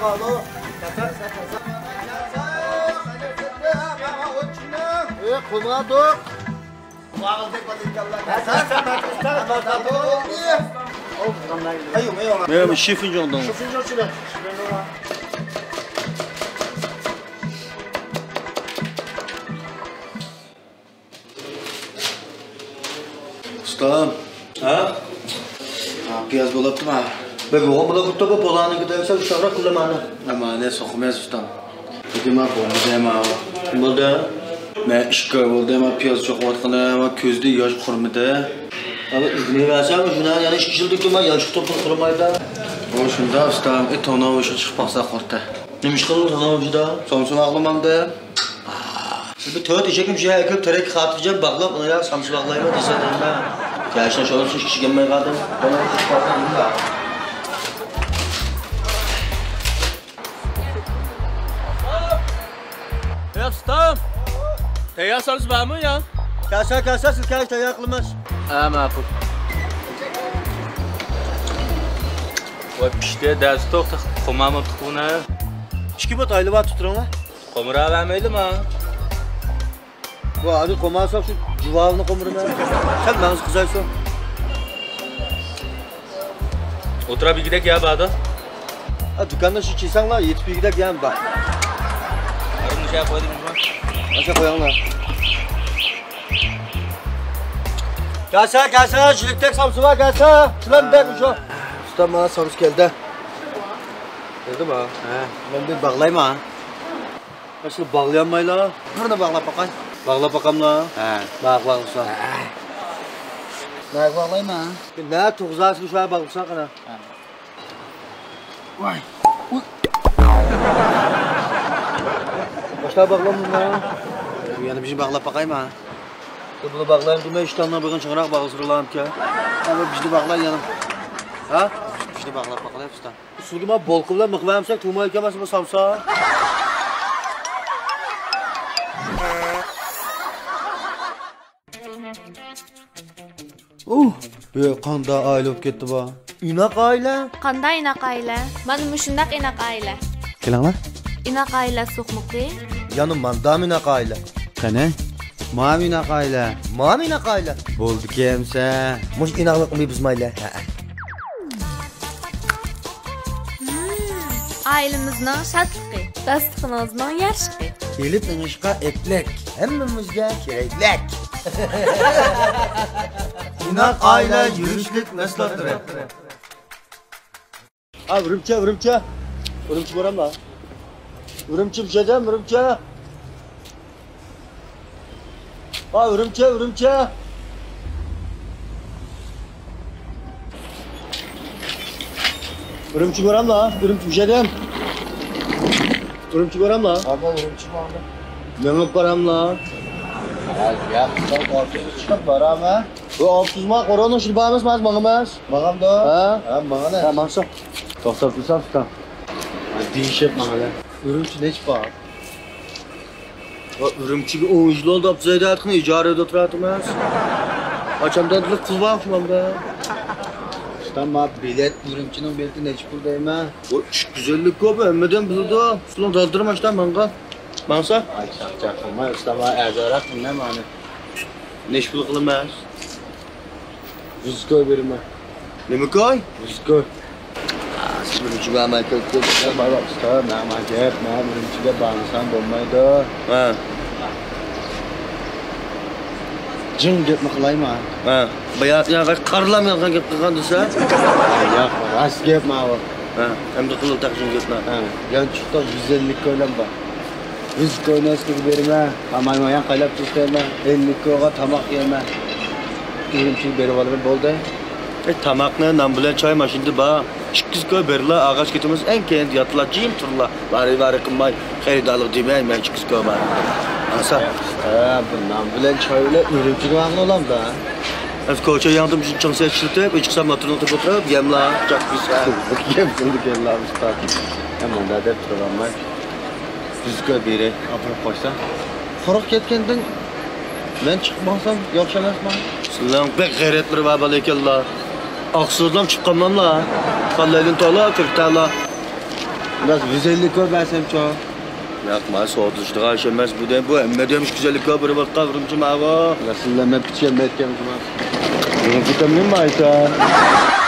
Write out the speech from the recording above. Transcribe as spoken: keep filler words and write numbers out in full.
ئى، قوماندۇر. مەن شىفىنجوڭدىن. ئۇستام. ھە؟ ھا، پىياز بولۇپتۇما؟ بەك بولغان بولاپتۇ بۇ، بولغاننىڭكى دەيسەن، ئۇششاقراق قىلىمەن. ئەمما نە سوقمايسىز ئۇستام. دېدىما بولدى دەيما. نېمە بولدى؟ مەن ئىككى ئاي بولدى دەيما پىياز چوقۇۋاتقىنى، ئەمما كۆزدە ياش قۇرمىدى. ئەمما ئۆگىنىۋەرسەم شۇنى، يەنە ئىككى يىلدىن كېيىن مەن ياش قۇرۇپ قۇرمايدۇ. ئۇ شۇنداق ئۇستام، ئى، تونۇۋ ئىشقا چىقىپ باقسا قۇرتى. نېمە ئىش قىلدىڭ تونۇۋ ئىشىدا؟ سومسا باغلىمامدى. سىز بىر تۆت ئېشەكنى شۇ يەرگە كىرىپ تېرەك قاتىپ جەم باغلاپ، ئۇنى يا سامسا باغلايمەن دېسە دەيمەن. كەچنى شۇنىسى ئىشكە كەلمەي قالدىم. يا ئۇستام! تەييار سامسا بارمۇ يا؟ كەلسە، كەلسە، سىز كەلگەچ تەييار قىلىمىز. ھە، ماقۇل. ۋاي پىشتى، دەرس توق، قومامۇ تۇقۇنە. ئىككى بوت ئايلىۋا تۇتۇرۇڭلار. قومۇراۋەرمەيلىما؟ ۋا، ھازىر قومارساق شۇ جۇۋاۋنى قومۇرىمەن. سەل مەڭزى قىزايسۇن. ئولتۇرا بىگىدەك يا باردا. ھە، دۇكاندا شۇ چىساڭلار، يېتىپ بىگىدەك يەم بار. ھەرىم نىشا قويدى بىزمۇ. نىشا قوياڭلار. كەلسە، كەلسە، جۈلۈكتەك سامسا بار، كەلسە. شۇلار بەك شۇ. ئۇستا، مانا سامسا كەلدى. كەلدىما؟ ھە. مەن بىر باغلايمەن. ئاشۇ باغلىيالمايلا. بىرنى باغلاپ باقاي. باغلاپ باقاملا؟ ھە. ماقۇل باغلىسا. ھە. ماقۇل باغلايمەن. نە تۇغزاسىغا شۇ باغلىسا قانا. ھە. ۋاي. ئۇي. باشلاپ باغلامدىما؟ يەنە بىرنى باغلاپ باقايما؟ بۇنى باغلايمىزمۇ؟ ئىشتاننىڭ بىرىنى چىڭراق باغلىسىلا ئىكەن. ھە، بىر بىزنى باغلاي يەنە. ھە؟ بىزنى باغلاپ باقايلى ئۇستا. ئۇسسۇلغا ما بولكا بىلەن مىخ بەرمىسەك تۇرمايدىكەن ئەمەسمۇ سامسا. ئۇھ، بۇ قانداق ئائىلە بولۇپ كەتتى بۇ؟ ئىناق ئائىلە. قانداق ئىناق ئائىلە؟ مانا مۇشۇنداق ئىناق ئائىلە. كېلىڭلار. ئىناق ئائىلە سوقمىقى. يەنە ماندامۇ ئىناق ئائىلە. قېنى؟ مامۇ ئىناق ئائىلە. مامۇ ئىناق ئائىلە. بولدىكەن ئەمسە. مۇشۇ ئىناقلىقنى بۇزمايلى. ھەئە. ئائىلىمىزنىڭ شادلىقى، داستىخىنىڭىزنىڭ يارىشىقى. ئېلىپ ئېڭىشقا ئەپلىك، ھەممىمىزگە كېرەكلىك. ئىناق ئائىلە يۈرۈشلۈك مەھسۇلاتلىرى. ھا، ئۈرۈمچى، ئۈرۈمچى. ئۈرۈمچى باراملا؟ ئۈرۈمچى بۇ يەردەم، ئۈرۈمچى. ھا، ئۈرۈمچى، ئۈرۈمچى. ئۈرۈمچى باراملا؟ ئۈرۈمچى بۇ يەردەم. ئۈرۈمچى باراملا؟ ھا، بار، ئۈرۈمچى بار. مېڭىپ باراملا؟ ھا، ياق، چىقىپ بارامەن. بۇ ئالتە يۈز ما قورونىڭ ئىچىدە بار ئەمەس، ماڭىمىز. ماڭامدۇ؟ ھە؟ ھە، ماڭىمىز. ھە، ماڭسا. توختاپ تۇرسام، ئۇكام. دېيىشىپ ماڭىمىز. ئۈرۈمچى نەچچە بار؟ ۋا، ئۈرۈمچىگە ئون يىل بولدى، ئابدۇزەيدە ئاتقىنى ئىجارىدە ئولتۇراتتىمىز. قاچاندىن قىز بار شۇماندا. ئۇستام، ما بېلەت، ئۈرۈمچىنىڭ بېلىتى نەچچە پۇل دەيمەن؟ ۋا، ئىككى يۈز ئەللىك كوپ، ھەممىدىن بىلىدۇ. شۇنىڭ دالدىرىم ئاشتا ماڭغان. ماڭسا؟ ئاي، چاقچاق قىلماي، ئۇستام، ئەرزانراق قىلماي ماڭا. نەچچە پۇل قىلىمىز؟ يۈز كوي بېرىمەن. نېمە كوي؟ يۈز كوي. ئا، سىز بىر ئۈچ بەرمەي كۆپ، كۆپ، كۆپ. بار، بار، ئۇستا، ماڭا گەپ، ماڭا ئۈرۈمچىگە بارمىسام بولمايدۇ. ھە. جىڭ گەپنى قىلايما؟ ھە. بايا، يا، قارىلام يالغان گەپ قىلغان دېسە؟ ياق، راست گەپ ماۋۇ. ھە، ئەمدى قىلىۋېتەك جىڭ گەپنى. ھە، يانچۇقتا يۈز ئەللىك كويلام بار. يۈز كوينى سىزگە بېرىمەن. ئامايمۇ يان قايلاپ تۇرسايمەن. ئەللىك كويغا تاماق يەيمەن. ئۈرۈمچىگە بېرىۋالىمەن، بولدى. ئەي، تاماقنى نان بىلەن چاي ماشىنىدا بار. ئىككى يۈز كوي بېرىلا، ئاغاچ كېتىمىز، ئەڭ كەينىدە ياتىلا، جىم تۇرلا. ۋارى-ۋارى قىلماي، خېرىدارلىق دېمەي، مەن ئىككى يۈز كوي بار. ئاڭسا. ھە، بۇ نان بىلەن چاي بىلەن ئۈرۈمچىگە ماڭغىلى بولامدا؟ ئەمدى كوچا ياڭدىم، چىڭ سەت ئىشلىتىپ، ئۆچ قىسام موتورنى تېپىپ ئولتۇرۇپ، يەملا، جاق بىسا. گەپ قىلدى كەللا ئۇستا. ھە، مانا دەپ تۇرۇۋالماي. يۈز كوي بېرەي، ئاپىرىپ قويسا. قۇرۇق كەتكەندىن مەن چىقىپ ماڭسام ياخشى ئەمەسمۇ؟ سىلەرنىڭ بەك غەيرەتلىرى بار بالا ئىكەنلا. ئاقسۇدىن چىققانماملا. قاللايدىن تولا، كىرتەلا. بىراز گۈزەللىككە بەرسەمچۇ؟ ياق، ماڭا سودىلىشىدىغان ئىش ئەمەس بۇ دەم. بۇ ھەممە دەم گۈزەللىككە بېرىۋاتقان بىرىنچى ماۋۇ. رەسۇللار، مەن پىچ يەمەيتكەن شۇڭا. يىغىپ كېتەمدىمۇ ئايتا؟